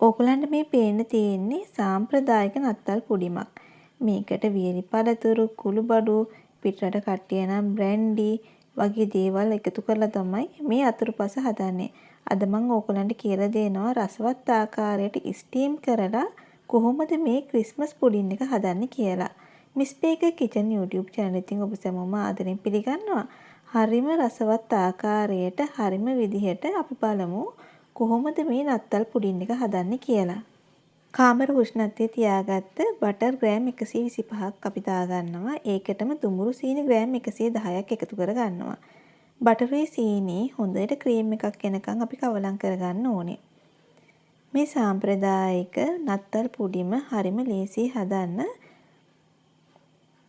ඕගොල්ලන්ට මේ පේන්න තියෙන්නේ සාම්ප්‍රදායික නත්තල් පුඩිමක්. මේකට වියලි පළතුරු, කුළුබඩු, පිටරට කට්ටිය නම් බ්‍රැන්ඩි වගේ දේවල් එකතු කරලා තමයි මේ අතුරුපස හදන්නේ. අද මං ඕගොල්ලන්ට කියලා දෙනවා රසවත් ආකාරයට ස්ටීම් කරලා කොහොමද මේ ක්‍රිස්මස් පුඩින් එක හදන්නේ කියලා. Miss Baker kitchen YouTube channel එකෙන් ඔබ සැමෝම ආදරෙන් පිළිගන්නවා. හරිම රසවත් ආකාරයට හරිම විදිහට අපි බලමු කොහොමද මේ නත්තල් පුඩින් එක හදන්නේ කියලා. කාමර උෂ්ණත්වයේ තියාගත්ත බටර් ග්‍රෑම් 125ක් අපි දාගන්නවා. ඒකටම දුඹුරු සීනි ග්‍රෑම් 110ක් එකතු කරගන්නවා. බටරුයි සීනි හොඳට ක්‍රීම් එකක් එනකන් අපි කවලම් කරගන්න ඕනේ. මේ සාම්ප්‍රදායික නත්තල් පුඩිම හරිම ලේසි හදන්න.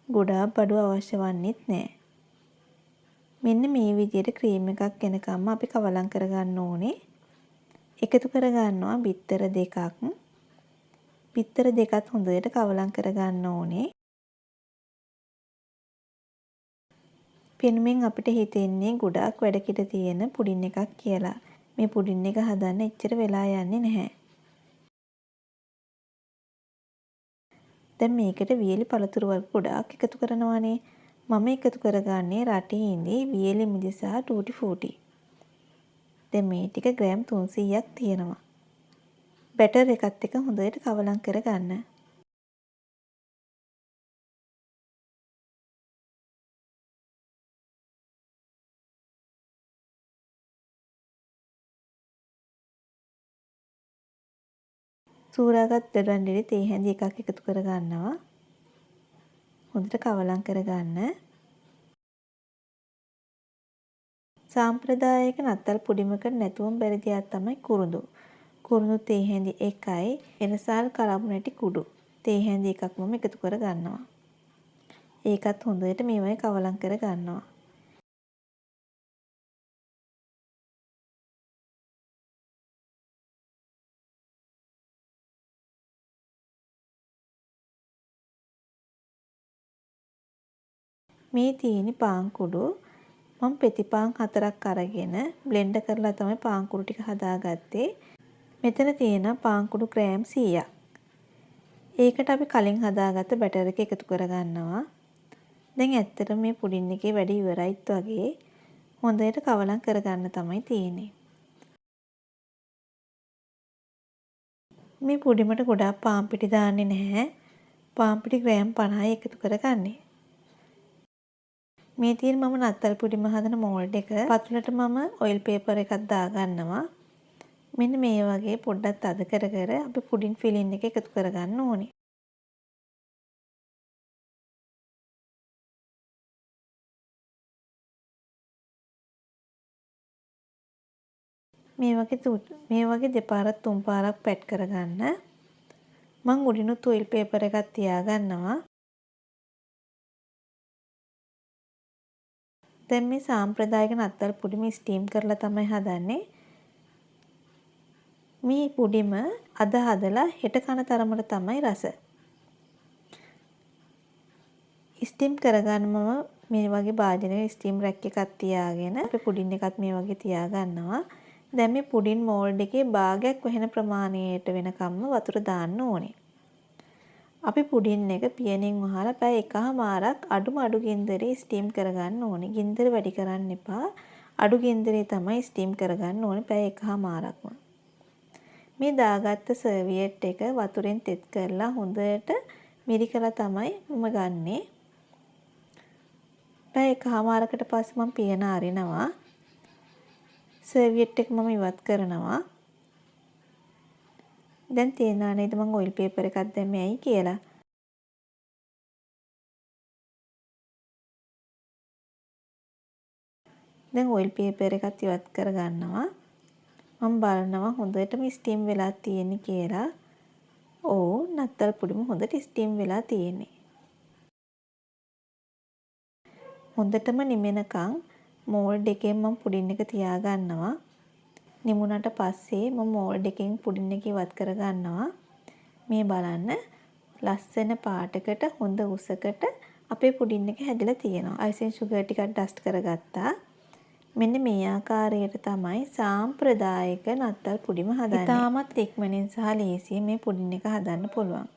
ගොඩාක් බඩු අවශ්‍ය වන්නේත් නෑ. මෙන්න මේ විදියට ක්‍රීම් එකක් එනකම්ම අපි කවලම් කරගන්න ඕනේ. එකතු කරගන්නවා බිත්තර දෙකක්. බිත්තර දෙකත් හොඳට කවලම් කරගන්න ඕනේ. පෙනුමෙන් අපිට හිතෙන්නේ ගොඩාක් වැඩ කිට තියෙන පුඩින් එකක් කියලා. මේ පුඩින් එක හදන්න එච්චර වෙලා යන්නේ නැහැ. දැන් මේකට වියලි පළතුරු වර්ග ගොඩාක් එකතු කරනවානේ. මම එකතු කරගන්නේ රටේ ඉඳි වියලි මිදි සහ ටූටි ෆූටි. දැන් මේ ටික ග්‍රෑම් 300ක් තියෙනවා. බැටර් එකත් එක්ක හොඳට කවලම් කරගන්න. සූරාගත් දඩන් තේ හැඳි එකක් එකතු කරගන්නවා. හොඳට කවලම් කරගන්න. සාම්ප්‍රදායික නත්තල් පුඩිමකට නැතුවම බැරි දෙයක් තමයි කුරුඳු. කුරුඳු තේ හැඳි එකයි එරසාල් කරඹු කුඩු තේ හැඳි එකක් මම එකතු කර ගන්නවා. ඒකත් හොඳට මේ වගේ කවලම් කර ගන්නවා. මේ තියෙන පාන් කුඩු මම පෙති පාන් 4ක් අරගෙන බ්ලෙන්ඩ් කරලා තමයි පාන් කුඩු ටික හදාගත්තේ. මෙතන තියෙන පාන් කුඩු ග්‍රෑම් 100ක්. ඒකට අපි කලින් හදාගත්ත බැටර් එක එකතු කරගන්නවා. දැන් ඇත්තටම මේ පුඩින් එකේ වැඩ ඉවරයිත් වගේ. හොඳට කවලම් කරගන්න තමයි තියෙන්නේ. මේ පුඩිමට ගොඩාක් පාන් පිටි දාන්නේ නැහැ. පාන් පිටි ග්‍රෑම් 50යි එකතු කරගන්නේ. මේ තියෙන මම නත්තල් පුඩිම හදන මෝල්ඩ් එක. පතුලට මම ඔයිල් පේපර් එකක් දාගන්නවා. මෙන්න මේ වගේ පොඩ්ඩක් තද කර කර අපි පුඩින් ෆිලින් එක එකතු කරගන්න ඕනේ. මේ වගේ දෙපාරක් තුන් පාරක් පැට් කරගන්න. මං උඩිනුත් ඔයිල් පේපර් එකක් තියාගන්නවා. දැන් මේ සාම්ප්‍රදායික නත්තල් පුඩිම ස්ටීම් කරලා තමයි හදන්නේ. මේ පුඩිම අද හදලා හෙට කන තරමට තමයි රස. ස්ටීම් කරගන්න මම මේ වගේ භාජනයේ ස්ටීම් රැක් එකක් තියාගෙන අපේ පුඩින් එකත් මේ වගේ තියාගන්නවා. දැන් මේ පුඩින් මෝල්ඩ් එකේ භාගයක් වැහෙන ප්‍රමාණයට වෙනකම්ම වතුර දාන්න ඕනේ. අපි පුඩින් එක පියනෙන් වහලා පැය එකහමාරක් අඩුම අඩු ගින්දරේ ස්ටීම් කරගන්න ඕනේ. ගින්දර වැඩි කරන්න එපා. අඩු ගින්දරේ තමයි ස්ටීම් කරගන්න ඕනේ පැය එකහමාරක්ම. මේ දාගත්ත සර්වියට් එක වතුරෙන් තෙත් කරලා හොඳට මිරිකලා තමයි මම ගන්නෙ. පැය එකහමාරකට පස්සේ මම පියන අරිනවා. සර්වියට් එක මම ඉවත් කරනවා. දැන් තේරෙනවා නේද මං ඔයිල් පේපර් එකක් දැම්මේ ඇයි කියලා. දැන් ඔයිල් පේපර් එකත් ඉවත් කරගන්නවා. මම බලනවා හොඳටම ස්ටීම් වෙලා තියෙන්නේ කියලා. ඔව්, නත්තල් පුඩිම හොඳට ස්ටීම් වෙලා තියෙන්නේ. හොඳටම නිමෙනකන් මෝල්ඩ් එකෙන් මම පුඩින් එක තියාගන්නවා. නිමුණට පස්සේ මම මෝල්ඩ් එකෙන් පුඩින් එක ඉවත් කරගන්නවා. මේ බලන්න ලස්සන පාටකට හොඳ උසකට අපේ පුඩින් එක හැදිලා තියෙනවා. අයිසින් ෂුගර් ටිකක් ඩස්ට් කරගත්තා. මෙන්න මේ ආකාරයට තමයි සාම්ප්‍රදායික නත්තල් පුඩිම හදන්නේ. ඉතාමත් ඉක්මනින් සහ ලේසියෙන් මේ පුඩින් එක හදන්න පුළුවන්.